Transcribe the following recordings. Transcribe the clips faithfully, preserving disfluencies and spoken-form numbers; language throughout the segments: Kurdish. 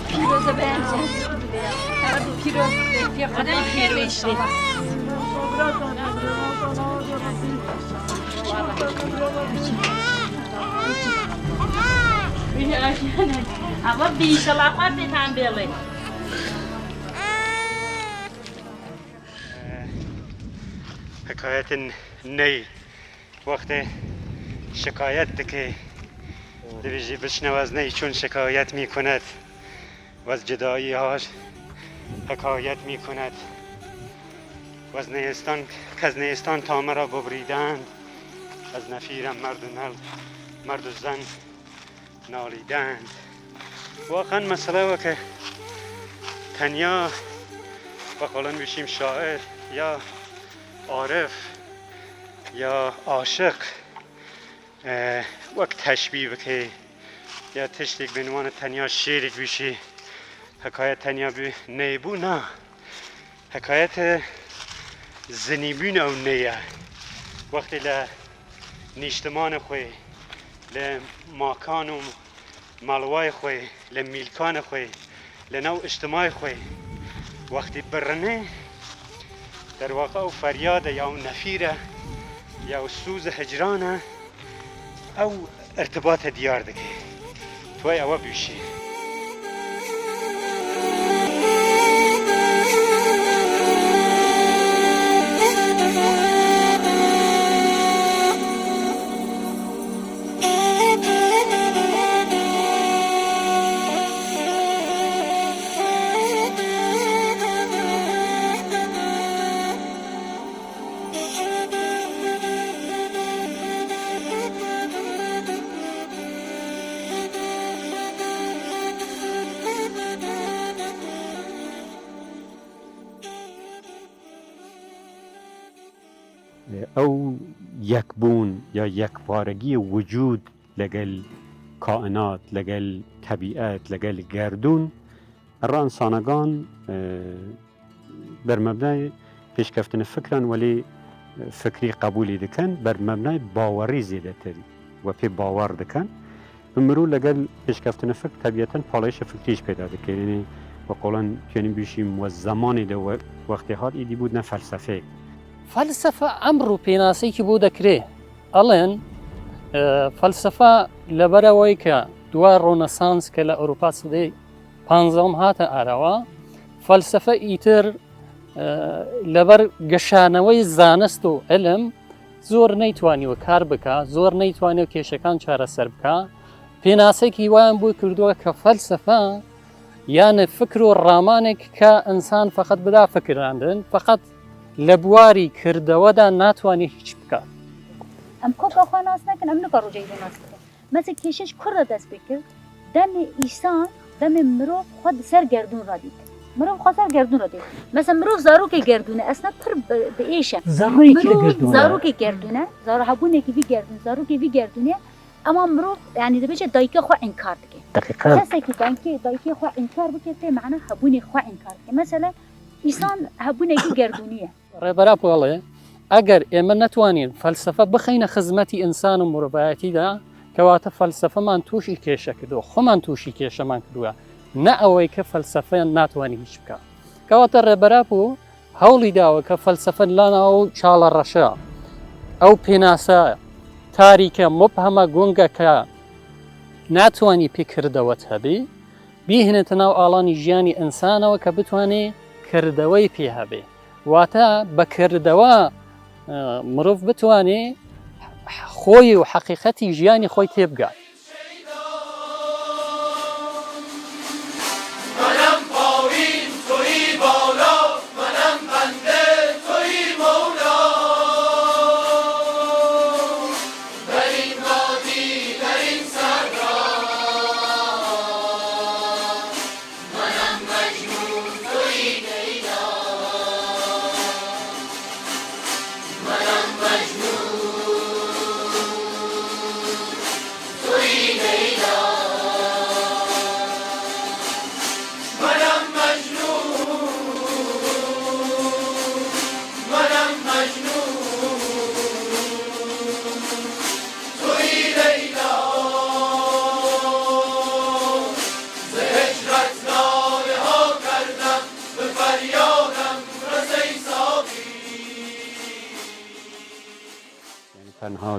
Pîroza bence. Pîroz. Adam pîroz. Ama bir inşallah var bir tane böyle. Hikayetên ney wextê şikayet dike, dibêjî bişne wez ney çun şikayet mîkunet, wez cidayî har hikayet mîkunet, wez neyestan kez neyestan tamira bubridend, ez nefîrem merdu nel merdu zen nalîdend. Waxan mesele weke tenya, wek olan bişîm şair ya arif ya aşiq, e, wek teşbî bike ya tiştek bin wan tenya şêrek bişî, hikaye tenya bi nebû na. Hikayete zinîbûn ew neye. Wextê li nîştimanê xwe, li makan û malwayê xwe, li mîlkanê xwe, li nav îctimayê xwe, wextê birine, derwaqa ew feryade ya ew nefîre, ya ew sûze hicrane, ew irtibate diyar dike. Tu ew bişî. Ew yekbûn ya yekparegiyê wicûd legel kainat, legel tebîet, legel gerdûn, erra însanegan, e, bermebnayê pêşkeftinê fikran welê, e, fikrî qebûlî dikin, bermebnayê bawerî zêdetir we pê bawer dikin. Bi mirov legel pêşkeftinê fikr tebîeten palayişê fikrî jî peyda dike. Yanî we qolan tênî bişîm we zemanê de we-, wextê hat îdî bû ne felsefeyek. Felsefe emro pênasekî bû dekirê. Elen, e, felsefe lebereweyke dua Ronesans ke le Ewropa sedê panzdehum hate arewa, felsefe îtir, e, leber geşanewey zanist û ilim zor neytwaniyo kar bika, zor neytwaniyo kêşekan çareser bika. Pênasekî wayan bû kirdowa ke felsefe yani fikr û ramanek ke insan feqet bida fikirandin, feqet le buwarî kirdewe de natwaniye hîç bika. Em koka xwe nas nekin, em nika rojeyê nas bikin. Mesela kêşeş kur re dest pê kir. Demê îsan, demê mirov xwe di ser gerdûn re dît. Mirov xwe ser gerdûn re dît. Mesela mirov zarokê gerdûn e, esna pir bi, bi êş e. Zarokê Mirov gerdûn e. Zarokê gerdûn e, zaro-, hebûnekî vî gerdûn, zarokê vî gerdûnê, ema mirov, yani dibêje dayikê xwe înkar dike. Deqîqe. Kesekî dayikê, dayikê xwe înkar bike, tê mana hebûnê xwe înkar dike. Mesela îsan hebûnekî gerdûnî ye. Rêber Apo, eger ême netwanîn felsefe bixeyne xizmetî însan û mirovayetî de, kewate felsefeman tûşî kêşe kirdo, xweman tûşî kêşeman kirdoya. Ne ewey ke felsefe natwanî hîç bika. Kewate Rêber Apo hewlî dawe ke felsefe lana ew çala reşe, ew pênase tarîke, mubheme, gunge ke natwanî pê kirdewet hebî, bîhîne di nav alanî jiyanî însanewe ke bitwanê kirdeweyî pê hebe. Wate be kirdewe, e, mirov bitwanê xweyî û heqîqetî jiyanî xweyî têbiga.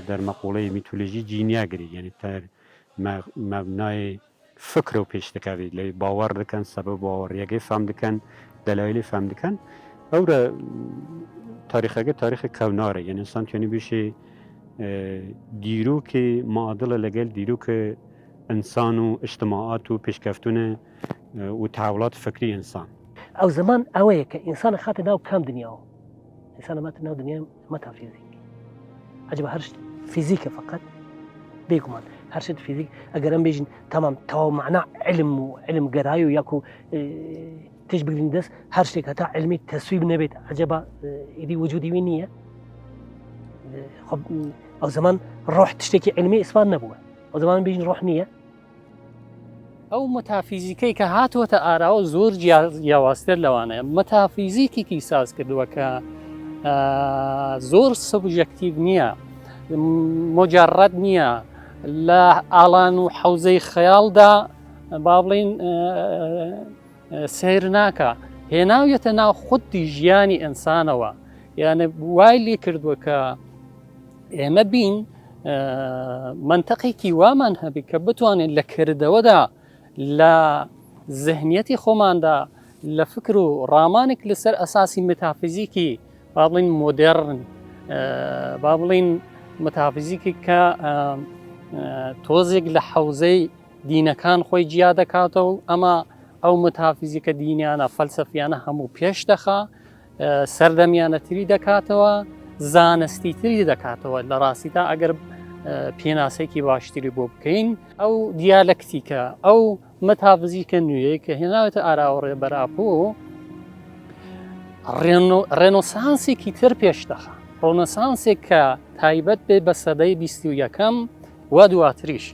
Dermeqoleyê mîtolojî cîniya girî, yanî ter me-, mebnayê fikro pêş dikevî, lê bawer dikin, sebeb baweriyekê fehm dikin, delayilê fehm dikin. Ew re tarîxeke tarîxê kevnar e. Yanî însan tûnî bişê, e, dîrokê muadil e legel dîrokê însan û îctimaat û pêşkeftûne, e, û tehewilat fikrî însan. Ew zeman ew ye ke însan xate nav kam dinya. Însan hema te nav dinya metafîzîk. Ecaba her şt fîzîk e feqet? Bêguman. Her şt fîzîk. Eger em bêjin, tamam, tewa mana ilim û ilim gerayo ya ku, e, tij bigrin dest, her ştek heta ilmî teswîb nebêt. Ecaba, e, îdî wicûdî wî niye? E, xwe, o zaman ruh tiştekî ilmî îspat nebûye. O zaman bêjin ruh niye? ئەو متافیزیکەی کە هاتووەتە ئاراوە زۆر جیا-، جیاوازتر لەوانەیە. متافیزیکێکی ساز کردووە کە، ئە، زۆر سوبژەکتیڤ نییە، مجەڕەد نییە، لە ئاڵان و حەوزەی خەیاڵدا، با بڵێن، ئە، ئە، سیر ناکە. هێناویەتە ناو خودی ژیانی ئینسانەوە. یانە وای لێ کردووە کە ئێمە بین، ئە، منتەقێکی وامان هەبێ کە بتوانێت لە کردەوەدا لە زهنیەتی خۆماندا، لە فکر و ڕامانێک لەسەر ئەساسی متافیزیکی، با بڵین مۆدێرن، ئە، با بڵین متافیزیکی کە، ئە، ئە، تۆزێک لە حەوزەی دینەکان خۆی جیا دەکاتەوە و ئەمە ئەو متافیزیکە دینیانە، فەلسەفیانە هەموو پێش دەخا، ئە، سەردەمیانەتری دەکاتەوە، زانستی تری دەکاتەوە. لە ڕاستیدا ئەگەر، ئە، پێناسێکی باشتری بۆ بکەین، ئەو دیالەکتیکە، ئەو متافیزیکە نوێیە کە هێناوێتە ئاراوە ڕێبەر ئاپۆ، ڕێنۆ-، ڕێنۆسانسێکی تر پێش دەخا. ڕێنۆسانسێک کە تایبەت بێ بە سەدەی بیست و یەکەم و دواتریش.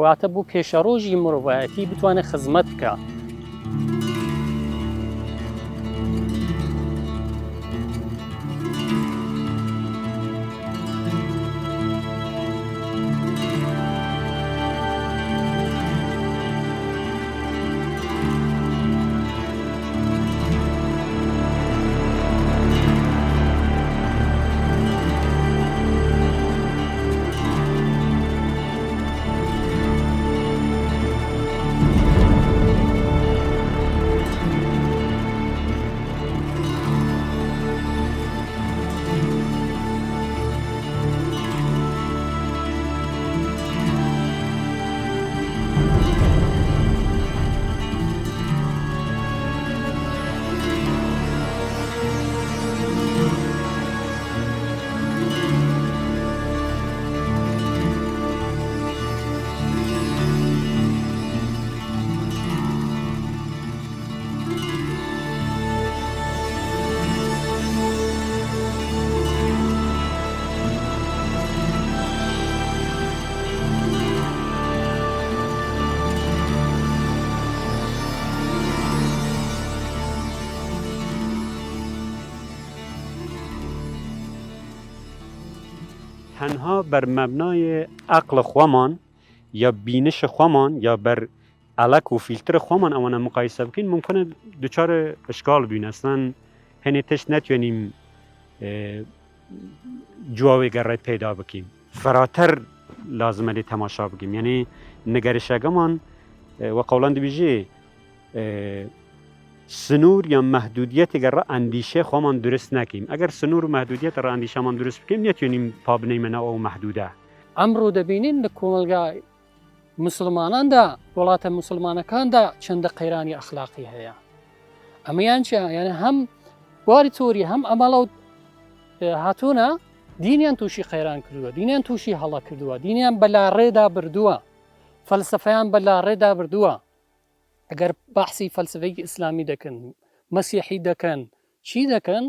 واتە بۆ پێشەڕۆژی مرۆڤایەتی بتوانێت خزمەت بکە. Tenha ber mebnayê eqli xweman ya bînişi xweman ya ber elek û fîltiri xweman ewana muqayese bikîn, mumkin e duçar îşkal bîn. Eslen henê tişt netwenîm, e, cuwa wê gerre peyda bikîm. Ferater lazim e lê temaşa bikîm. Yanî nigerişegeman, e, we qewlan dibêjê, e, sinûr ya mehdûdiyetê gerre endîşe xweman durist nekîm. Eger sinûr û mehdûdiyet re endîşeman durist bikîm, netwenîm pa bineyme nav ew mehdûde. ئەمڕۆ دەبینین لە کۆمەلگا مسلماناندا، وڵاتە مسلمانەکاندا چەندە قەیرانی ئەخلاقی هەیە. ئەمەیان چیە؟ یانە هەم بواری تۆری، هەم ئەمەڵە و، ئێ، هاتوونە دینیان تووشی قەیران کردووە، دینیان تووشی هەڵە کردووە، دینیان بە لاڕێدا بردووە، فەلسەفەیان بە لاڕێدا بردووە. ئەگەر بەحسی فەلسەفەیەکی ئیسلامی دەکەن، مەسیحی دەکەن، چی دەکەن،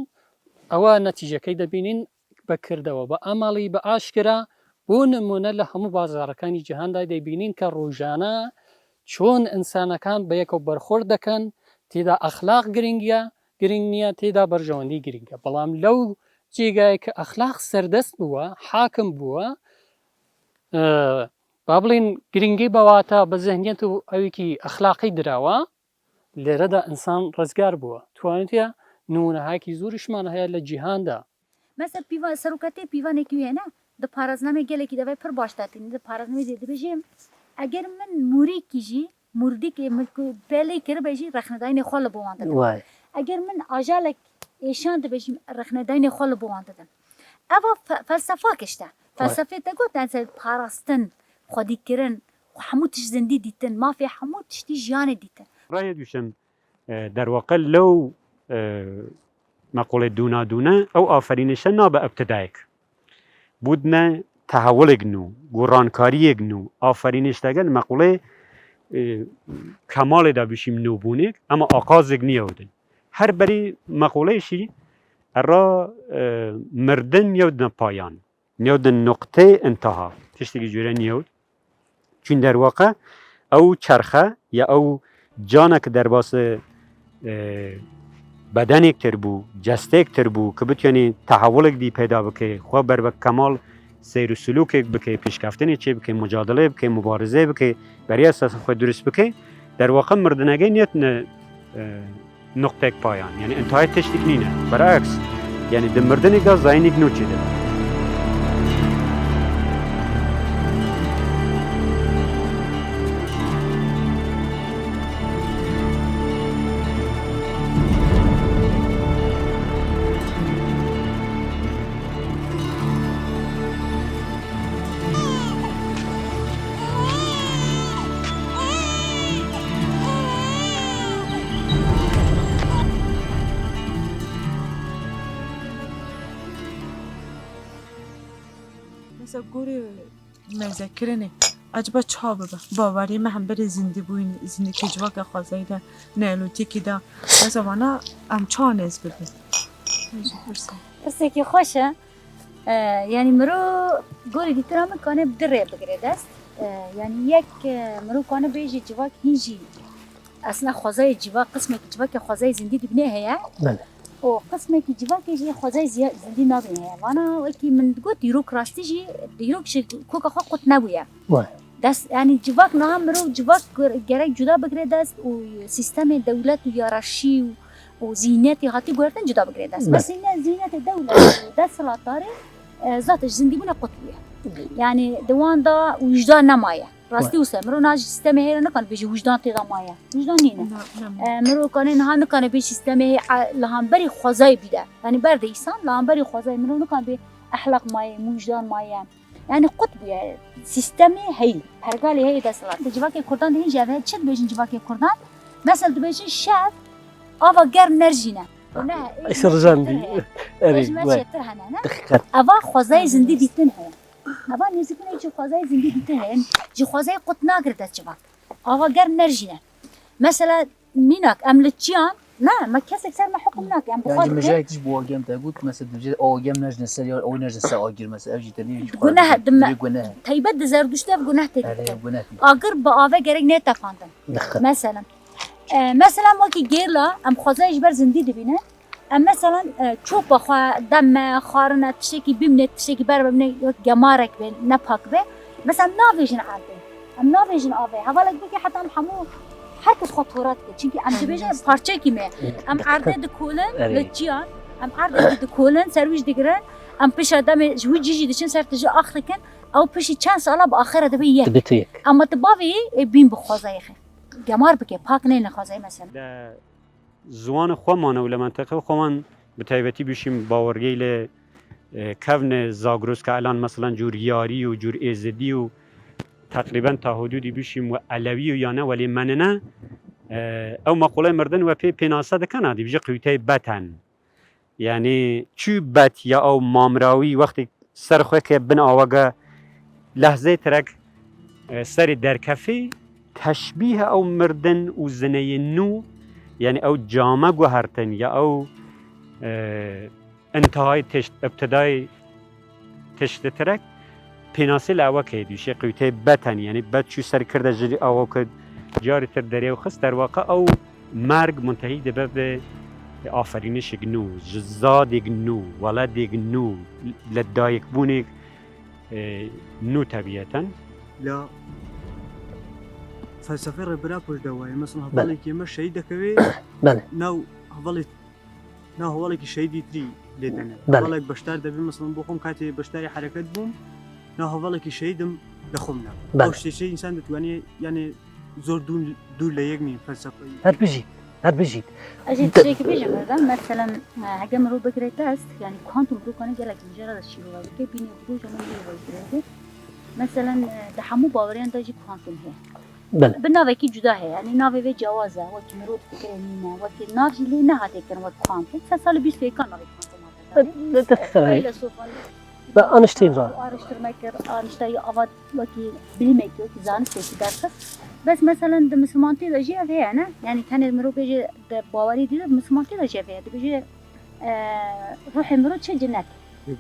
ئەوە نەتیجەکەی دەبینین بە کردەوە، بە ئەمەڵی، بە ئاشکرا. بۆ نمونە لە هەموو بازاڕەکانی جیهاندا دەیبینین کە ڕۆژانە چۆن ئینسانەکان بە یەکەوە بەرخۆرد دەکەن، تێدا ئەخلاق گرنگە، گرنگ نییە، تێدا بەرژەوەندی گرنگە. بەڵام لەو جێگایە کە ئەخلاق سەردەست بووە، حاکم بووە، ئە، با بڵین گرنگی بەواتە بە زهنیەت و ئەوێکی ئەخلاقی دراوە، لێرەدا ئینسان ڕزگار بووە. توانێتە نمونەهایەکی زۆریشمان هەیە لە جیهاندا. Mesela pîva-, serokatê pîvanekî wê ne? Di paraznamê gelekî de vê pir baş de tîne. Di paraznamê de dibêje, eger min mûrîkî jî, mûrdîkê min ku belê kiribe jî rexnedayînê xwe li bo wan didim. Way. Eger min ajalek êşan dibe jî rexnedayînê xwe li bo wan didim. Eva fe-, felsefak işte. Way. Felsefê te got, yani parastin, xwedîkirin, hemû tişt zindî dîtin, mafê hemû tiştî jiyanê dîtin. Rayê duşem, e, derwaqe lew, e, meqolê dûna dûne, ew aferînişe nabe ebtidayek. Bûdne tehewulek nû, gorankariyek nû, aferîniştege li meqolê, e, kemalê de bişîm nûbûnek, ema aqazek niyewdin. Her berî meqolê şî, era, e, mirdin yewdine payan. Niyewdin nuqtê intiha. Tiştekî cûre niyewd. Çün derwaqe ew çerxe ya ew canek derbasî, e, bedenek tir bû, cestek tir bû, ki bitûyenî tehewulek dî peyda bike, xwe ber bi kemal seyr û sulûkek bike, pêşkeftinê çê bike, mucadele bike, mubarizê bike, beriya esasê xwe durust bike, derwaqe mirdinegê niyetine, e, nuqtek payan. Yani intihayê tiştik nîne. Beraks. Yani di mirdinê de zayînîk nû çêdibe. Mesela gorê mewzekirinê, acaba çawa bibe? Baweriyê me hemberê zindîbûyîn, zindîkê civaka xwezayî de, neolîtîkî de, mesela vana em çawa nêz bibin? Pirsekî xweş e. E, yanî mirov gorî dîtina min kane bi du rê bigire dest. E, yanî yek, e, mirov kane bêjî civak hîn jî aslında xwezayê civak, qismekî civakê xwezayê zindî dibîne heye. Bele. Û qismekî civakê jî xwezayê ziya-, zindî nabîne heye. Vana wekî min digot dîrok rastî jî, dîrok ji koka xwe qut nebûye. Way. Dest, yanî civak niha mirov civak ger-, gerek cuda bigire dest û sîstemê dewlet û yararşî û û zîhniyetê hatî guhertin cuda bigire dest. Ne. Mesela ne zîhniyetê dewlet û desthilatdarê, e, zaten ji zindîbûna qut bûye. Yani di wan de wijdan nemaye. Rastî wisa. Mirov niha ji sîstemê heye re nikane bêje wijdan tê de maye. Wijdan nîne. Na, ne. E, mirov kane niha nikane bêje sîstemê heye, e, li hemberî xwezayê bîde. Yani berde îsan li hemberî xwezayê mirov nikane bê ehlaq maye, wijdan maye. Yani qut bûye, sîstemê heyî, pergalê heyî desthilat. Di civakê Kurdan de hîn jî ev heye, çi dibêjin civakê Kurdan? Mesela dibêjin şev, ava germ nerjîne. Guneh e, ê ji me çêtir heye. Ê ji me çêtir hene, ne? Eva xwezayê zindî dîtin heye. Eva nêzîkbûnê jî xwezayê zindî dîtin heye. Ji xwezayê qut nagire dest civak. Ava germ nerjîne. Mesela, mînak, em li çiyan, ne, me kesek ser me hukm nake, em bi xwe dikin. Yani mijek ji bo agem te got, mesela, dibêje, o agem nejne ser, ya o nejne ser agir, mesela, ev jî te nî. Guneh, dime, guneh. Taybet di Zerduşt de ev guneh tê. Erê, guneh. Agir bi ave gerek nê tefandin. Mesela. E, mesela, em wekî gêrla, em xwezayê ji ber zindî dibînin. Em, mesela, e, çopa xwe, deme, xwarine, tiştekî bimne, tiştekî ber bimne, wek gemarek be, nepak be. Mesela, em navêjin erdê. Em navêjin avê. Hevalek bike heta em hemû, her kes xwe tora dike. Çimkî em dibêjin parçekî me. Em erdê dikolin, li çiyan. Em erdê dikolin, ser wî jî digirin. Em pişa demê ji wî cî jî diçin, ser tijî ax dikin. Ew piştî çend sala bi axê re dibe yek. Dibe tu yek. Ama tu bavê yê, ê bîn bi xwezayê xwe. Gemar bike, pak neyne xwezayê mesela. Ziwanê xwe mane û li menteqê xwe wan bi taybetî bişîm bawergehê lê, e, kevne Zagros ke elan, meselan, cûr Yarî û cûr Êzidî û teqrîben ta hudûdî bişîm we Elewî û ya ne welê menine, e, ew meqoleyê mirdin we pê pênase dikin, a dibêje qîwteyê beten. Yani çû bet ya ew mamrawî wextê ser xwe ke bin awege lehzeyê tirek, e, serê derkefî, teşbîh ew mirdin û zineyê nû, yani ew came guhertin ya ew, e, intihayê tişt, ibtidayê tişt tirek, pênasê li ewekê dî, şê qîwteyê beten, yani bet çû ser kirde ji aweke carê tir derê û xist, derwaqa ew merg muntehî dibe bi aferînişek nû, ji zadek nû, weledek nû, li dayikbûnek, e, nû tebiyeten. La felsefê Rêbera Pojda waye. Mesela, belê, hevalekê me şehîd dekevê, belê, nav hevalê Na hevalekî şehîdî tirî lê dene. Belê. Hevalek beşdar debî, mesela bo xwe katê beşdarê hereket bûm, na hevalekî şehîdim li xwe min e. Belê. Ew ştê şey însan ditwanî, yani zor dûr, dûr lê yek mîn felsefeyî. Her bijî, her bijî. Ez ê tiştekî bêjim, mesela, e, heke mirov bigire dest, yani kuantum mirov kane gelek mijara de şîrova bike, bînê roj ama şîrova bike. Mesela, e, di hemû baweriyan de jî kuantum heye. Belê. Bi navekî cuda heye. Yanî navê vê cewaz e. Wekî mirov difikire nîne. Wekî nav jî lê nehate kirin wek kuantum. Sed salî bîst û yek navê kuantum hate. Feylesofan. Be Einstein ra. Araştırma kir, Einstein ava wekî bilimekî, wekî zanistekî derxist. Bes meselen di misilmantiyê de jî ev heye ne? Yanî tenê mirov bêje di bawerî dî de, di misilmantiyê de jî ev heye. Dibêje, e, ruhê mirov çe cinnet.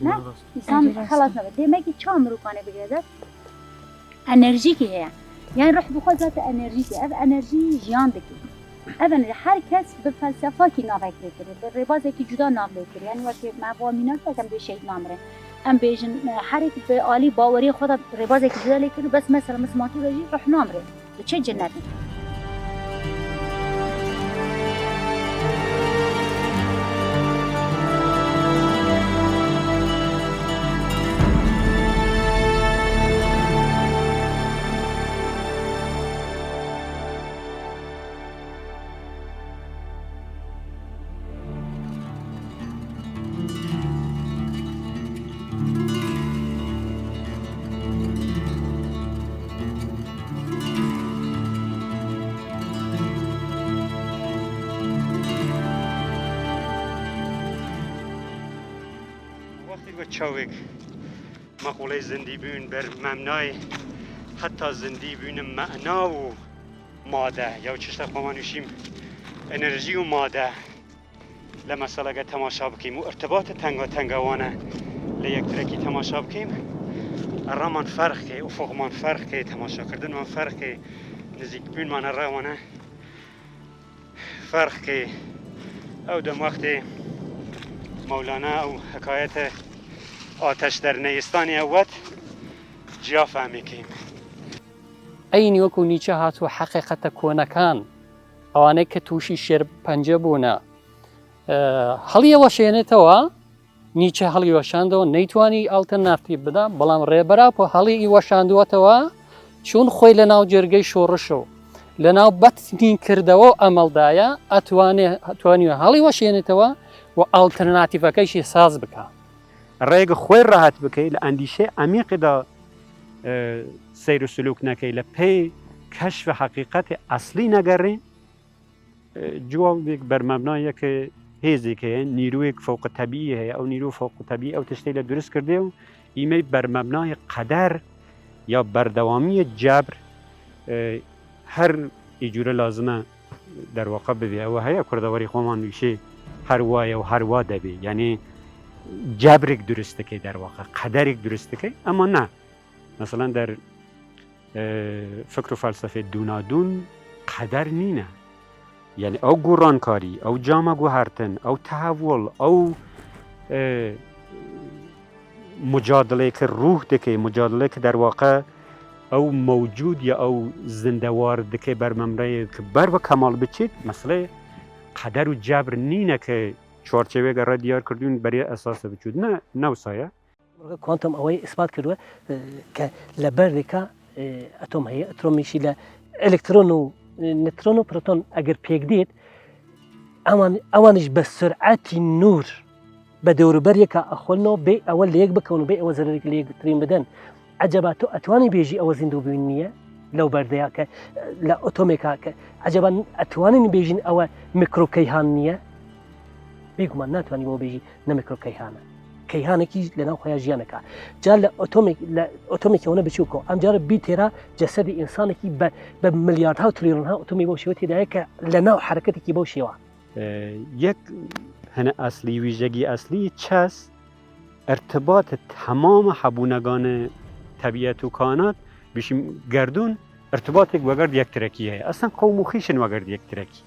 Ne? Însan xelas nabe. Demek ki çawa mirov kane bigire dest? Enerjîkî heye. Yani ruh bi xwe zaten enerjîkî. Ev enerjî jiyan dike. Ev enerjî her kes bi felsefakî navek lê kiriye. Bi rêbazekî cuda nav lê kiriye. Yani wekî me va mînak em bê şehîd namire. Em bêjin, e, her yek bi alî baweriyê xwe de rêbazekî cuda lê kiriye. Bes mesela misilmantî de jî ruh namire. Diçe cennet. Wextê we çawêk meqûleyê zindîbûn ber memnayê, heta zindîbûn mena û made, ya çişta xwe ma nûşîm enerjî û made. Lê mesela ge temaşa bikîm û irtibata tenga tenga wan e lê yektirekî temaşa bikîm, erraman ferq kê, ufuqman ferq kê, temaşakirdinman ferq kê, nizîkbûnman erê wan e ferq kê. Ew dem wextê Mewlana ew hikayete ateş der neyistanê ew wet, ciya fehmê kêm. Eynî wekû Nîçe hatibû heqîqete konekan, ewanê ke tûşî şêrpence bûne, e, helî weşênêtewe, Nîçe helî weşandewe, neytwanî alternatîf bida, belam rêbera ku helî î weşandiwetêwe, çûn xwê li nav cergey şorişo, li nav betnî kirdewe û emel daye, etwanê, etwanî helî weşênêtewe û alternatîfekey jî saz bika. Rêk xwê rehet bikey, li endîşê emîqî de, e, seyr û sulûk nekey, li pê keşf û heqîqetê eslî negerê, e, civabêk bermebnayeke hêzêk heye, nîroyêk fewqitebîî heye. Ew nîro fewqitebîî ew tiştê li durist kirdiye û îmey bermebnayê qeder ya berdewamiyê cebr, e, her îcûre lazim e derwaqa bivê. Ew heye kurdewarî xwe man wîşê her wa ye û her wa debê. Yanî cebrêk durist dike derwaqa, qederêk durist dike. Ema ne. Mesela der, e, fikr û felsefê dûnadûn qeder nîne. Yanî ew gorankarî, ew cama guhertin, ew tehewul, ew, e, mucadileyeke ruh dike, mucadileyeke derwaqe ew mewcûd ya ew zindewar dike ber memreyê ki ber ve kemal biçît, meselê qeder û cebr nîne ki çarçeveyeke re diyar kirdûn berê esas de biçût. Ne, ne wisa ye. Kuantum awayî îspat kiriwe, e, ke li berdêka, e, atom heye, atomî jî li elektron û, e, neutron û proton eger pêk dêt, ewan, ewan jî bi suretî nûr bi dewrûberiyeka axwelno bê ewe li yek bikewin û bê ewe zererek li yek tirîn bidin. Eceba tu etwanî bêjî ewe zîndûbûn niye? Lew berdeya ke, e, li atomêka ke, eceba etwanî bêjîn ewe mikrokeyhan niye? Bêguman natwanî bo bêjî. Ne mikrokeyhan e. Keyhanekî li nav xwe ya jiyaneka. Ca li atomêk, li atomekî hone biçûk o. Em cara bî têra cesedê însanekî be, be milyardha û trilyonha atomî bo şêwe tê de ye ke li nav hereketekî bo şêwa. E, yek hene eslî, wî jegî eslî çes, irtibat temam hebûneganê tebîet û kainat, bişîm gerdûn, irtibatêk wegerd yektirekî heye. Eslen qewm û xîşin wegerd yektirekî.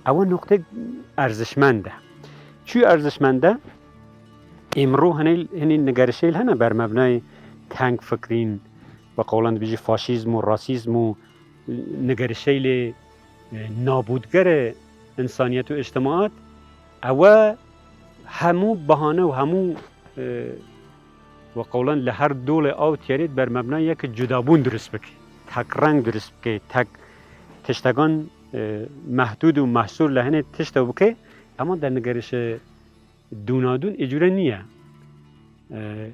Ewe nuqtek erzişmend e. Çi erzişmend e? Îmro hinî, hinî nigerişêl hene ber mebnayê teng fikrîn, bi qewlan dibêjî faşîzm û rasîzm û nigerişêlê, e, nabûdgerê însaniyet û îctimaat. Ewe Hemû bahane û hemû, e, we qewlen li her dolê aw tiyarê ber mebnayê yek cudabûn dirust bike. Tek reng dirust bike, tek tiştegan, e, mehdûd û mehsûr li hinê tişt ew bike. Ema dernigeriş, e, dûnadûn ê cûre niye. E,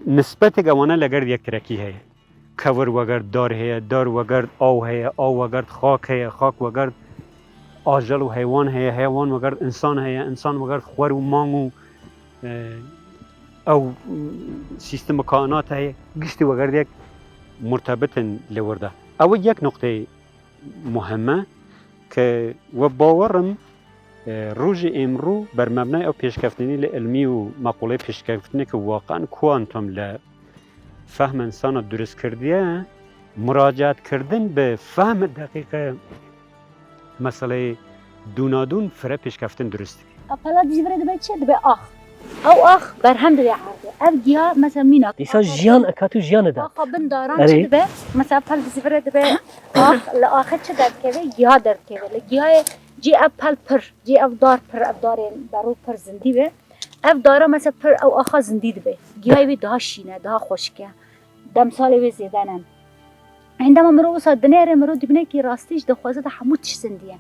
nisbeteke wana leger yektirekî heye. Kevir wegert dar heye, dar wegert aw heye, aw wegert xak heye, xak wegert ajel û heywan heye, heywan wegert insan heye, insan wegert xwer û mang û, e, ew, sîstema kainat heye. Giştî wegert yek murtebit in li wir de. Ew yek nuqteyê muhim e ke we bawer im, e, rojê îmrû ber mebnayê ew pêşkeftinî li ilmî û meqûlê pêşkeftineke waqan kuantum li fehm insana durust kirdiye, muracaat kirdin bi fehm deqîqe meseleyê dûnadûn fire pêşkeftin durust dike. Pela dijî vire dibe çi? Dibe ax. Ew ax berhem dibe erdê. Ev giya mesela mînak. Dîsa jiyan eka tu jiyan eda. Axa bin daran çi dibe? Mesela pel dijî vire dibe ax, li axê çi derdikeve? Giya derdikeve. Li giyayê cî ev pel pir, cî ev dar pir, ev darên berû pir zindî be. Ev dara mesela pir ew axa zindî dibe. Giyayê wê daha şîn e, daha xweşik e. Demsalê wê zêde ne. Hindema mirov wisa dinêre, mirov dibîne kî rastî jî dixwaze de hemû tişt zindî ye.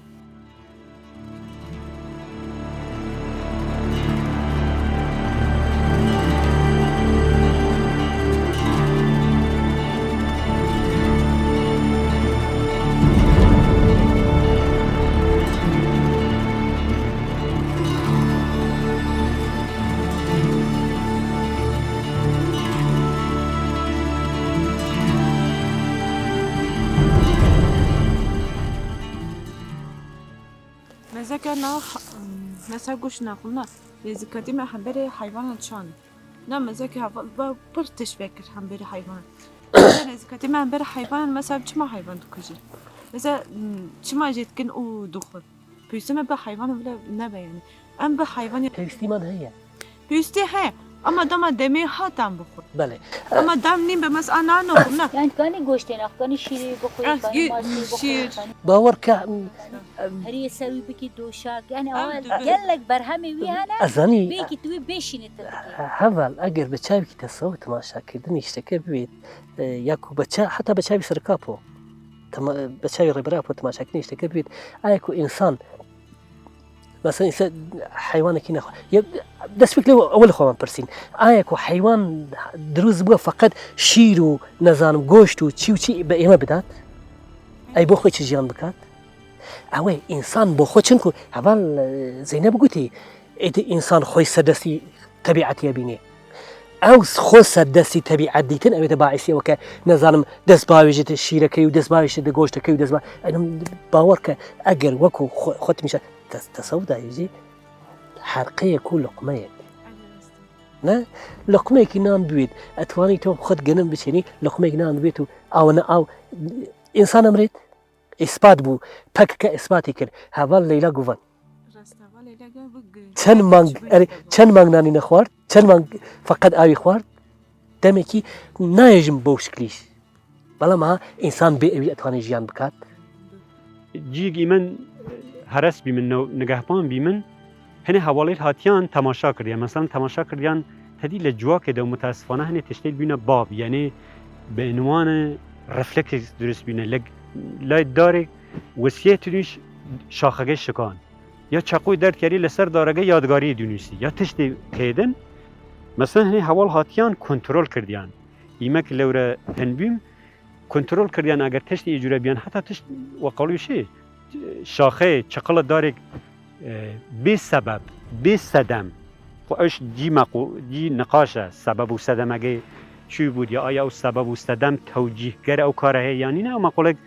Mezeke na, mesela goş naxwina, nêzîkatî me hemberê heywanan çan. Na mezeke heval ba pir tişt vekir hemberê heywanan. Nêzîkatî me hemberê heywanan, mesela çima heywan dikujî? Mesela, çima jê dikin û dixwin? Pêwîstî me bi heywan bile nebe, yanî. Em bi heywan ya- Pêwîstî man heye. Pêwîstî heye. Ama dema demê hat em bixwin. Belê. Ama dem nîn be, mes a nan oxum, ne? Yani kanî goştê nax, kanî şîrê bixwin, Eh, kanî gi-, maşê bixwin, şîr. Kanî Bawer ke, heriyê serwî bikî doşak. Yani Em awa dibe- gelek berhemê wî hene. Ez zanî. Belkî tu wî bêşînê te dikî. Heval, eger bi çavkî te sewt temaşa kirdin, îşteke bibêt. E, ya ku bi ça-, heta bi çavî serika po. Tema-, bi çavî rêbera po temaşekirin îşteke bibêt. Aya ku însan, mesela însan heywanekî nexwe. Ya, dest pêk lê ewil xwe van pirsîn. Aya ku heywan dirûst bûye feqet şîr û, nezanim, goşt û çî û çî bi ême bidat, ey bo xwe çi jiyan bikat? Ew ê însan bo xwe, çinku heval, e, Zeynep gotî, êdî însan xwe serdestî tebîetê bînê. Ew xwe serdestî tebîet dîtin, ew ê de baisî ew ke, nezanim, dest bavêjit şîrekê û dest bavêjit goştekê û dest ba-, enim bawer ke eger wekû xwe, xwe timîşe, tes-, tesewuf dayê jî herqeyek û luqmeyek. Ne? Luqmeyekî nan bivêt, etwanî to xwe genim biçênî, luqmeyekî nan bivêt û aw ne aw, însan emrêt. Îspat bû. P K K îspatî kir. Heval Leyla Guvan. Rast, heval Leyla Guvan bu g-, Çend mang, erê, çend mang nanî nexward? Çend mang feqet awî xward? Demekî nayê jin bew şiklî. Bela meha însan bê ewî etwanê jiyan bikat. Cîk îmen heres bî min, ne-, nigehban bî min. Hinê hevalêl hatiyan temaşa kiriye. Mesela temaşa kiriyan tedî li civakê de û mutesifane hinê tiştê bîne bab. Yanî bi înwanê refleks dirust bîne. Li lay darê wisiyê tunîş şaxegê şikan. Ya çeqûyê derdkerî li ser daregê yadgariyê dinûsî. Ya tiştê kêdin. Mesela hinê heval hatiyan kontrol kirdiyan. Îmek lewre hin bîm, kontrol kirdiyan, eger tiştê ê cûre biyan, heta tişt we qewlî şê, şaxê, çiqila darêk, e, bê sebeb, bê sedem, xwe ew cî meqû-, cî niqaş e, sebeb û sedemegê çi bû diye, aya ew sebeb û sedem tewcîhger ew kare heye yan nîne, ew meqûlek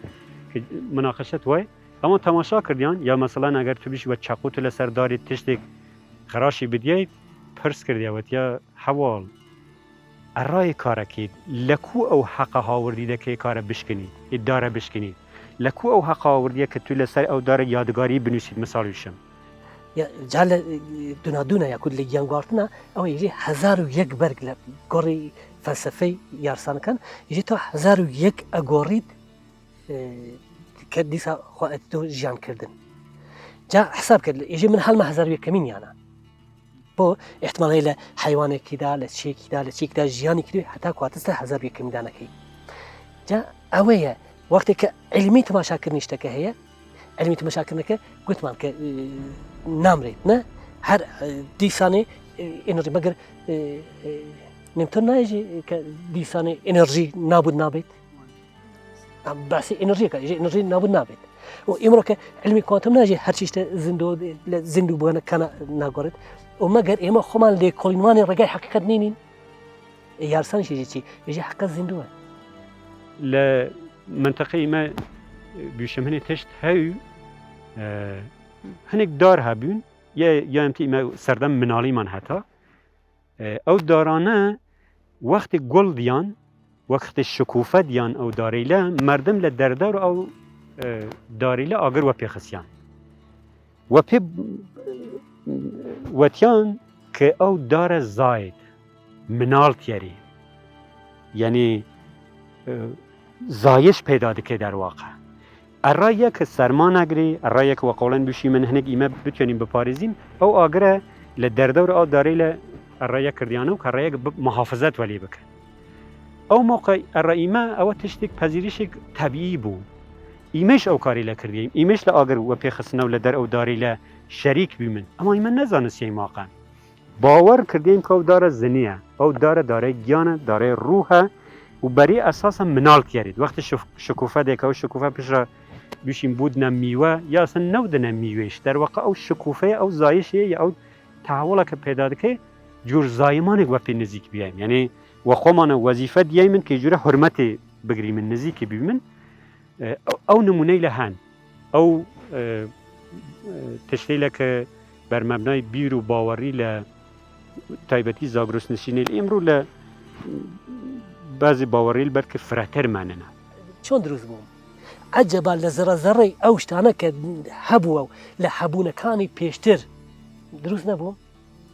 ki munaqeşet wayê. Ama temaşa kirdiyan, ya meselan eger tu bişî we çeqû tu li ser darê tiştêk xiraşî bidiyey, pirs kirdiye, wetiya, heval, erayê karekî, li ku ew heqa hawirdî de kê kare bişkinî, ê dare bişkinî? Li ku ew heqa hawirdiye ke tu li ser ew dare yadigarî binûsît, misal wî şim? Ya, ca li, e, dûna dûna ya ku li giyan guartina, ew ê jî hezar û yek berg li gorî felsefeyê yarsan dikin, jî to hezar û yek egorît, e, ke dîsa xwe et tu jiyan kirdin. Ca hesab kir, ê jî min helma hezar û yekemîn yana. Bo îhtimal heye li heywanekî de, li çiyekî de, li çiyekî de jiyanî kiriye heta ku hatiste hezar yekemî danekî. Ca ew ê ye, wextê ke ilmî temaşakirinî ji tiştekê heye, ilmî temaşakirineke gotiman ke, e, namrêt, ne? Her, e, dîsanê, e, enerjî, megir, e, e, Newton nayê jî ke dîsanê enerjî nabûn nabêt. Em behsê enerjiyê ke, ji enerjî nabûn nabêt. Û îmro ke ilmî kuantum ne jî her çî işte zindo, le zindo bûne kana nagorit. Û meger ême xweman lêkolînvanê regay heqîqet nînîn. E, yarsan jî çi? Jî heqîqet zindo e. Li menteqeyê me, e, bûşem hinê tişt hew, e, hinek dar hebûn, ye, ya em tî me serdem minalî man heta. E, ew darane wextê gul diyan, wextê şikûfe diyan ew darîle, merdim li derdor ew, e, darîle agir we pê xistiyan. We pê wetiyan ke ew dare zayid, minal tiyerî. Yanî, e, zayiş peyda dike derwaqa. Erra yek serma negirî, erra yek we qewlen bişîmin, hinek îme bitûnîn biparêzîn, ew agire li derdor ew darîle erra yek kirdiyane û erra yek bi muhafizet welî bike. Ew moqe erra îme ew tiştek pezîrişek tebîî bû. Îmeş ew karî le kirdiye. Îmeş li agir we pêxistine û li der ew darîle şerîk bîmin. Ema îme nezanistiyê maqe. Bawer kirdiye ke ew dare zinî ye. Ew dare, dare giyan e, dare ruh e û berî esasa minal tiyerît. Wextê şif-, şikûfe dêke, ew şikûfe piştre bişîn bûdine mîwe, ya eslên newdine mîweyş. Derwaqa ew şikûfeye, ew zayişê ye, ew tehewuleke peyda dike, cûr zayimanek we pê nizîk biyeyim. Yanî we xwe mane wezîfe diyeymin ke cûre hurmetê bigirîmin, nizîkî bîmin. E, ew, ew nimûneyle hen. Ew, e, e, tiştêyle ke bermebnayê bîr û bawerî le taybetî zagrosnişînê li îmrû le bazî bawerî li ber ki firetir menine. Çond dirûst bû? Eceba li zerre zerrey ew ştane ke hebû ew li hebûnekanî pêştir dirûst nebû?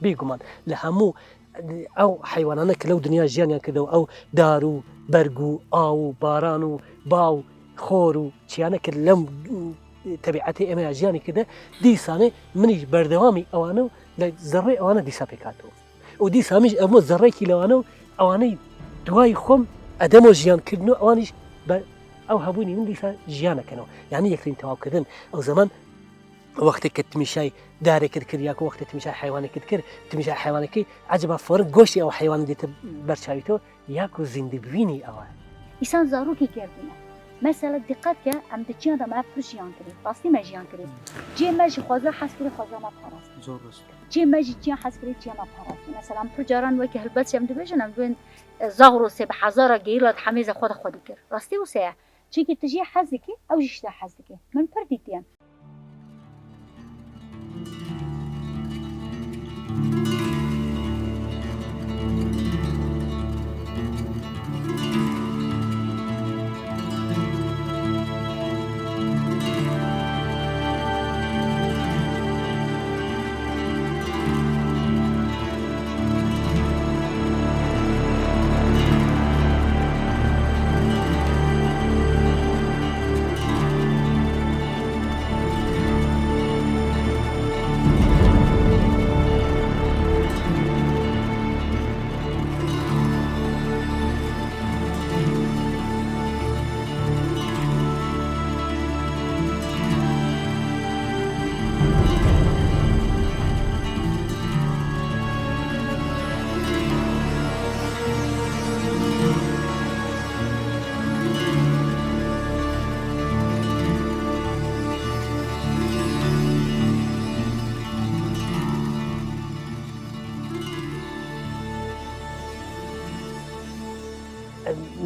Bêguman li hemû ew heywanane ke lew dinya jiyaniyan kirde û ew dar û berg û aw û baran û ba û xor û çiyane ke lew tebîetê ême ya jiyanê kirde, dîsanê min î berdewamî ewane û li zerrê ewane dîsa pêk hatiyo. Û dîsa min jî evmo zerrekî lewane û ewaney duayî xwem edemo jiyan kirdino, ewanî jî be ew hebûnî min dîsa jiyan ekeno. Yanî yekrîn tewawkirdin. Ew zeman wextê ke timîşayî darêkê dikir ya ku wextê timîşayî heywanekî dikir, timîşayî heywanekî eceba forin goştê ew heywanê dîte ber çavî to ya ku zîndî bibînî ew e. Îsan zarokî gerdîne. Mesela dîqet ke em di çiyan de me pir jiyan kirî. Rastî me jiyan kirî. Cihê me jî xweza hez kirî, xweza me parastin. Zor rast. Cihê me jî çiyan hez kirî, çiya me parastin. Mesela em pir caran weke helbestî em dibêjin, em dibên, e, zaxro sê bi hezara gerîla di hemêze xwe de xwe dikir. Rastî wisa ye. Çimkî tu jê hez dikî, ew jî ji te hez dike. Min pir dîtiye.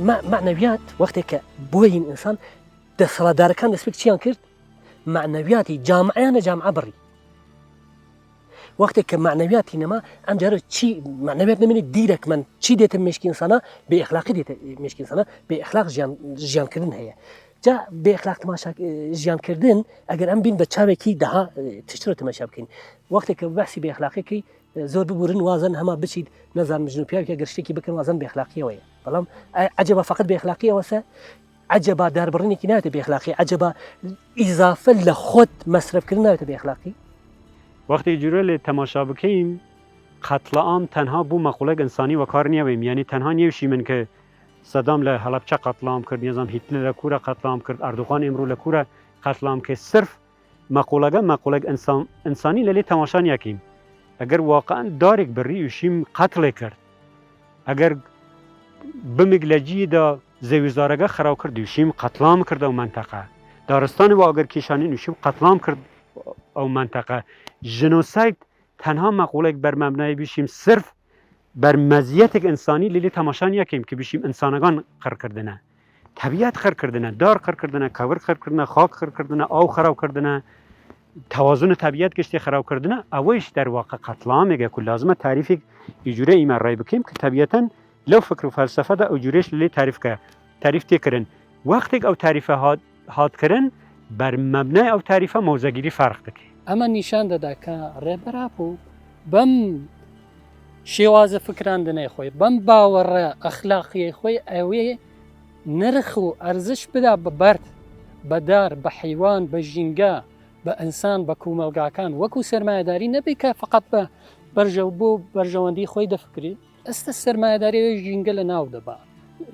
Me-, maneviyat wextê ke boyîn însan, desthilatdarikan destpêk çiyan kir? Maneviyatî, camiyan e, camia birî. Wextê ke maneviyatî nema, em cara çi maneviyat nemîne dîrek men çi dête mêşkî însana, bêexlaqî dête mêşkî însana, bêexlaq jiyan, jiyan kirin heye. Ca bêexlaq temaşa, e, jiyan kirdin, eger em bîn be çavekî daha, e, tiştiro temaşa bikin. Wextê ke behsî bêexlaqî kî, e, zor biburin, wazan hema biçî, nezan mijnû piyavke eger ştekî bikin, wazan bêexlaqî we ye. Belam, e, eceba feqet bêexlaqî ye wese? Eceba darbirinekî nayete bêexlaqî? Eceba îzafe li xwe mesrefkirin nayete bêexlaqî? Wextê cûre lê temaşa bikeyim, qetliam tenha bû meqûlek însanî we kar niyewêm. Yanî tenha niyewşîmin ke Sedam li Helebçe qetliam kir, nizam Hîtler li kû re qetliam kir, Erdogan îmrû li kû re qetliam kir. Sirf meqûlege, meqûlek însan, însanî lê lê temaşa niyekîm. Eger waqan darek birî û şîm qetlê kir, eger bimik le cî de zewîzarege xiraw kir, dûşîm qetlam kir ew menteqe. Daristanê we eger kîşanîn, dûşîm qetlam kir ew menteqe. Jenosayd tenha meqûlek ber mebnayê bişîm, sirf ber meziyetek însanî lê lê temaşa niyekêm ki bişîm însanegan qir kirdine. Tebîet qir kirdine, dar qir kirdine, kewir qir kirdine, xak qir kirdine, aw xiraw kirdine. Tewazunê tebîet giştî xiraw kirdine, ew jî derwaqa qetlamêk e ku lazim e tarîfek î cûre îme rey bikim ki tebîeten lew fikr û felsefe de ew cûrêş li lê tarîf ke, tarîf tê kirin. Wextêk ew tarîfe hat, hat kirin, ber mebnayê ew tarîfe mewzegirî ferq dike. ئەمە نیشان دەدا کە ڕێبەر ئاپۆ بەم شێوازە فکراندنەی خۆی، بەم باوەڕە ئەخلاقیەی خۆی ئەوێ نرخ و ئەرزش بدا بە بەرد، بە دار، بە حیوان، بە ژینگە، بە ئینسان، بە کومەلگاکان، وەکو سەرمایەداری نەبێ کە فقط بە بەرژەو-، بۆ بەرژەوەندی خۆی دەفکری. ئێستا سەرمایەداری ئەوێ ژینگە لە ناو دەبا.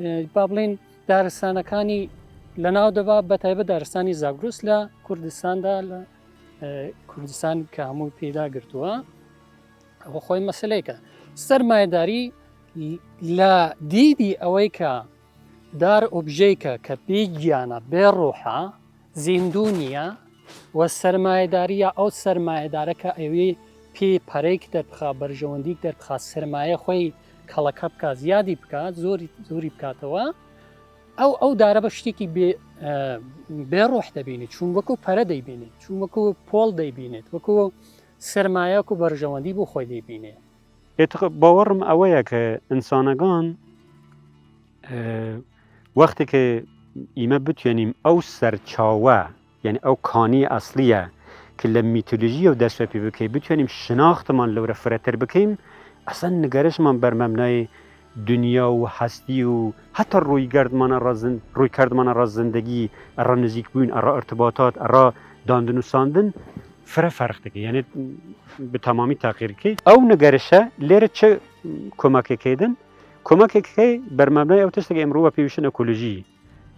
ئێ، با بڵێن دارستانەکانی لە ناو دەبا، بە تایبەت دارستانی زاگرۆس لە کوردستاندا، لە، ئێ، کوردستان کە هەموو پێدا گرتووە. ئەوە خۆی مەسلەیەکە. سەرمایەداری لە دیدی ئەوەی کە دار ئۆبژەیەکە کە بێ گیانە، بێ ڕۆحە، زیندوو نییە و سەرمایەداریە، ئەو سەرمایەدارە کە ئەوێ پێ پەرەیەک دەربخا، بەرژەوەندیک دەربخا، سەرمایە خۆی کەڵەکە بکا، زیادی بکا، زۆری، زۆری بکاتەوە، ئەو، ئەو دارە بە شتێکی بێ، ئە، بێ ڕۆح دەبینێت، چون وەکو پەرە دەیبینێت، چون وەکو پۆڵ دەیبینێت، وەکو سەرمایەک و بەرژەوەندی بۆ خۆی دەیبینێت. Êtiq-, bawerim ewe ye ke însanegan, e, wextê ke îme bitûyenîm ew serçawe, yanî ew kanî eslî ye ke li mîtolojiyê ew dest pê bike, bitûyenîm şinaxtiman li were firetir bikeyim, esen nigerişman ber mebnayê dinya û hestî û heta rûygerdmana re zin-, rûykerdmana re zindegî, era nizîkbûn, era irtibatat, era dandinûsandin fire ferq dike. Yanî bi temamî teqîr dike. Ew nigerişe lêre çi komekek hêdin? Komekek heye ber mebnayê ew tiştekî emrû we pêwîştin ekolojî.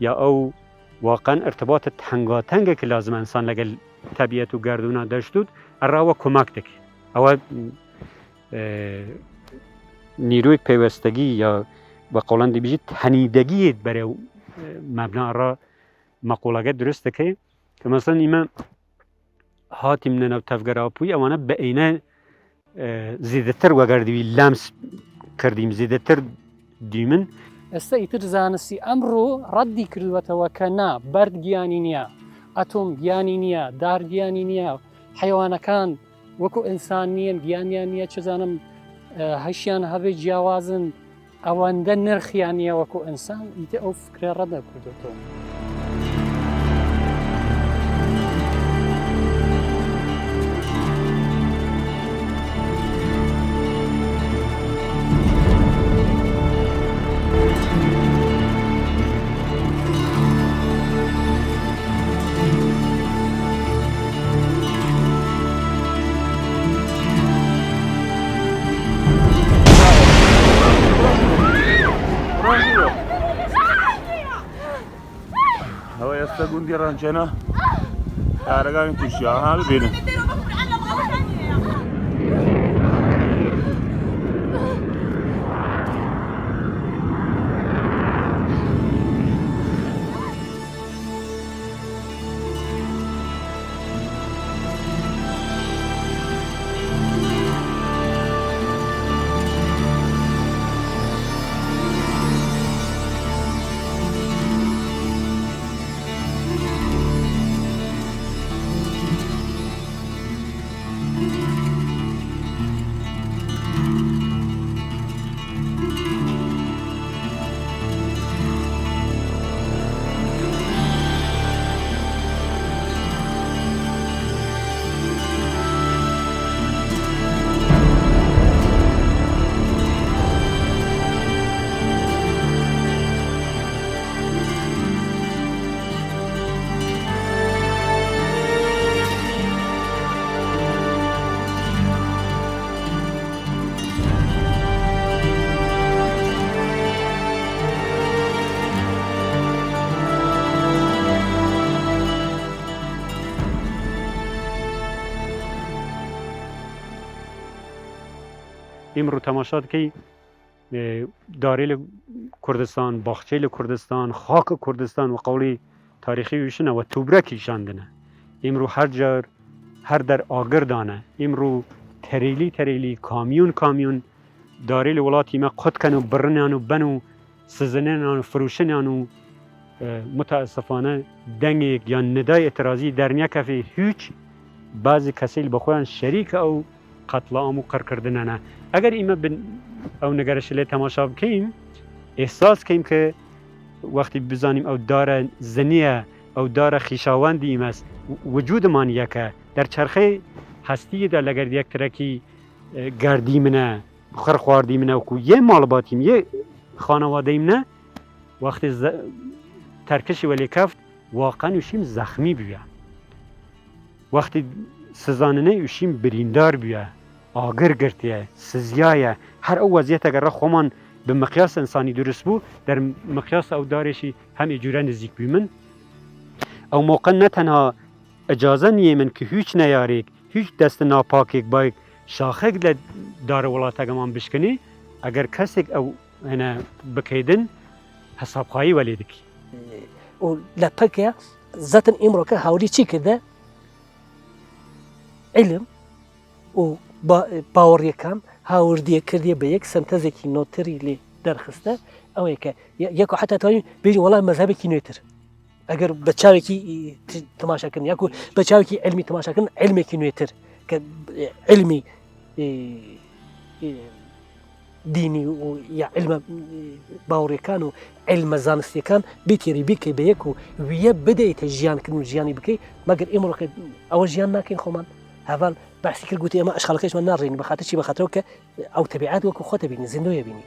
Ya ew waqen irtibatê tengatengekî lazim e însan legel tebîet û gerdûna deşt û era we komek dike. Ew e, e, nîroyek peywestegî ya bi qewlen dibêjî tenîdegiyê berê, e, mebna ra meqolege dirust dike. Ke meselen îme hatîm ne nav tevgera pûyî, ewana bi eyne, e, zêdetir wegerdî wî lems kirdîm, zêdetir dîmin. ئێستا ئیتر زانستی ئەمڕۆ ڕەدی کردووەتەوە کە نا، بەرد گیانی نییە، ئەتۆم گیانی نییە، دار گیانی نییە، حەیوانەکان وەکو ئینسان نییە، گیانیان نییە، چ زانم، ئە، هەشیان هەبێ جیاوازن، ئەوەندە نرخیان نییە وەکو ئینسان، ئیتر ئەو فکرە ڕەت دەکردێتەوە. ئەوە ئێستا گوندی ڕەنجەنە، شارەکانی تووشیا، ها ببینن. Îmro temaşa dikey, e, darê li Kurdistan, baxçeyê li Kurdistan, xak Kurdistan û qewlî tarîxî û şine we tûbrekî şandine. Îmro her car, her der agir dane. Îmro terêlî terêlî, kamyon kamyon darê li welatî me qut ken û birinan û ben û sizinenan û firûşinan û, e, mutaesifane dengêk yan nidayê îtirazî dernekefê hîç, bazî kesê li bi xwe yan şerîk ew qetliam û qirkirdine ne. Eger îme bin ew nigerişê lê temaşa bikeym, êhsas keym ke wextî bizanîm ew dare zinî ye, ew dare xîşawendî îme, wicûd man yek e. Der çerxê hestiyê de leger yektirekî, e, gerdî min e, xir xwardî min e, ku yê malbatî min, yê xanewadeyî min e, wextê ze-, terkişî welê keft, waqen û şîm zexmî bûye. Wextê sizanine û şîm birîndar bûye, agir girtiye, siziyaye. Her ew weziyeteke re xweman bi miqyas insanî durust bû, der miqyas ew darê şî hem ê cûre nizîk bû min. Ew moqe ne tenha icaze niyê min ki hûç neyarêk, hûç desti napakêk bayêk şaxek le darê welateke man bişkinî, eger kesêk ew hene bikeydin, hesabxayî welê dikî. û lepeke zaten îmroke hawlî çi kirde? Îlim û ba-, baweriyêkan hawirdiye kirdiye bi yek sentezekî notirî lê derxiste. Ew ê ke ye-, yeko heta tayî bêjî wela mezhebekî nêtir. Eger bi çavekî, e, ti-, temaşe kirin, ya ku bi çavekî ilmî temaşe kirin, ilmekî nêtir. Ke, e, ilmî, e, e, dînî û ya ilme, e, baweriyêkan û ilme zanistiyêkan bîtêrî bîkey bi yek û wî ye bideyte jiyan kirin û jiyanî bikey. Meger îmroke ew jiyan nakin xweman. Heval behsî kir gotî ema eşxaleke ji me narênî. Bi xatir çi? Bi xatir ew ke ew tebîet wekî xwe te bînî, zindûye bînî.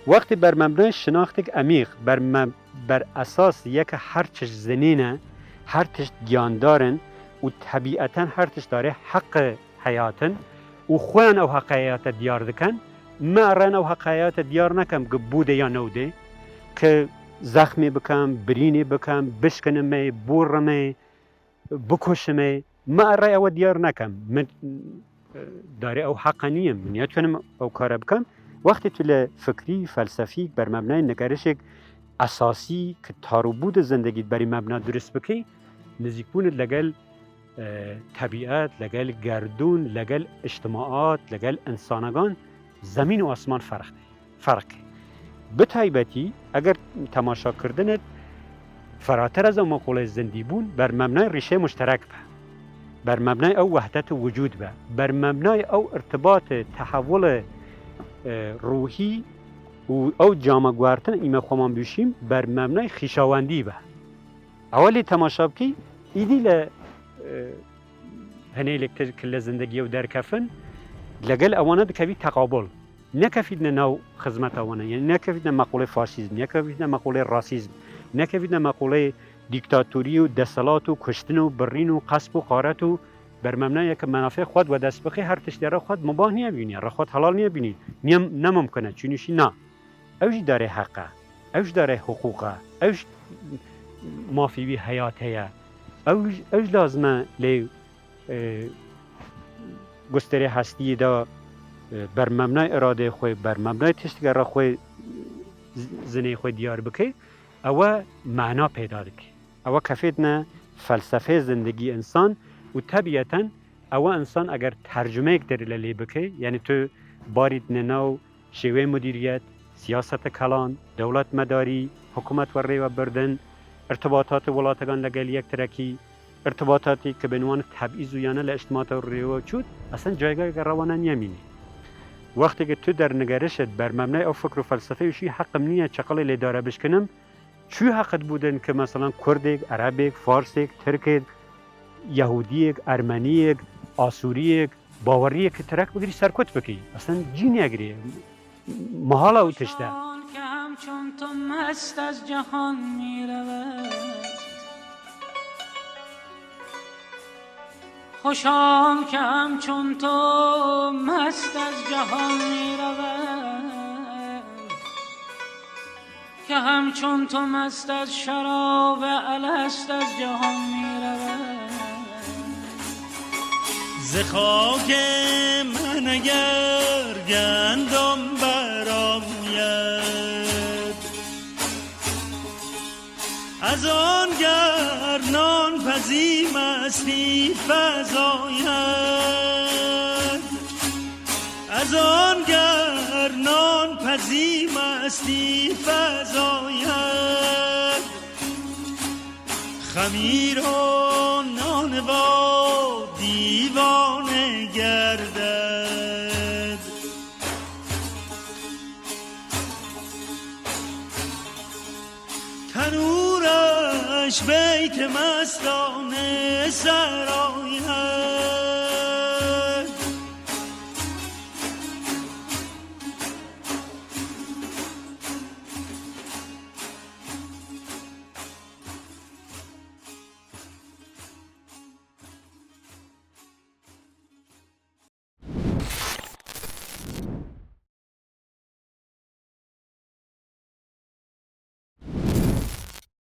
Wextê ber mebnayê şinaxtek emîq, ber me-, ber esas yeke her tişt zinîn e, her tişt giyandar in û tebîeten her tişt darê heqê heyat in û xweyan ew heqê heyate diyar dikin, me erên ew heqê heyate diyar nekem ki bûdê ya newdê, ki zexmê bikem, birînê bikem, bişkinimê, bûrimê, bikuşimê, me erê ewe diyar nekem. Min, e, darê ew heqe niyim. Min niyetwanim ew kare bikim. Wextê tu li fikrî, felsefîk, ber mebnayê nigerişêk esasî ki tar û bû di zindegî berî mebna durist bikî, nizîkbûnit legel, e, tebîet, legel gerdûn, legel îctimaat, legel însanagan zemîn û asman ferq, ferq. Bi taybetî eger temaşakirinê ferater ez ew meqûlê zindîbûn ber mebnayê rîşê muşterek be, ber mebnayê ew wehdet û wicûd be, ber mebnayê ew irtibatê, tehewulê, e, ruhî û ew came guhertin îme xweman bûşîm ber mebnayê xîşawendî be. Ewa lê temaşa bikî, îdî le, e, hinêlêk tir ki li zindegî ew derkefin, legel ewana dikevî teqabul. Nekefîtne nav xizmeta wana, yani nekefîtne meqûlê faşîzm, nekefîtne meqûlê rasîzm, nekefîtne meqûlê dîktatorî û desthilat û kuştin û birîn û qesp û qaret û bermemnayeke menafê xwe di we dest bixê, her tiştê re xwe mubah niye bînî, re xwe helal niye bînî. Niye, ne mumkin e, çûnî şî na. Ew jî darê heq e, ew jî darê hiqûq e, ew jî mafî wî heyat heye. Ew jî, ew jî lazim e lê, e, gusterê hestiyê de, e, bermemnay iradeyê xwe, bermemnay tiştgera xwe, z-, zinê xwe diyar bike, ewe mana peyda dike. Ewe kefêtine felsefeyê zindegî însan û tebîeten ewe însan eger tercumeyek derî le lê bike, yanî tu barî dine nav şêweyê mudîriyet, siyasete kelan, dewletmedarî, hikûmet we rê we birdin, irtibatatê welategan legel yektirekî, irtibatatê ki bên wan tebîz û yane li îctimata rê we çût, esen caygayeke rewana niye mînî. Wextê ki tu dernigeriş id bermemnay ew fikr û felsefeyê û şî heqim niye çeqilê lê dare bişkinim, çû heqit bûdin ki meselan Kurdêk, Erebêk, Farsêk, Tirkêk, Yehûdiyêk, Ermeniyêk, Asûriyêk, baweriyêk ki tirek bigirî serkut bikî. Esen cî negirî. Mihala ew tişt e. که همچون تو مست از جهان می‌رود. خوش آن که همچون تو مست از جهان می‌رود، که همچون تو مست از شراب الست از جهان می‌رود. ز خاک من اگر گندم برآید. از آن گر نان پزی مستی فزاید، از آن گر نان پزی مستی فزاید، خمیر و نانوا دیوانه گردد. تنورش بیت مستانه سرایه.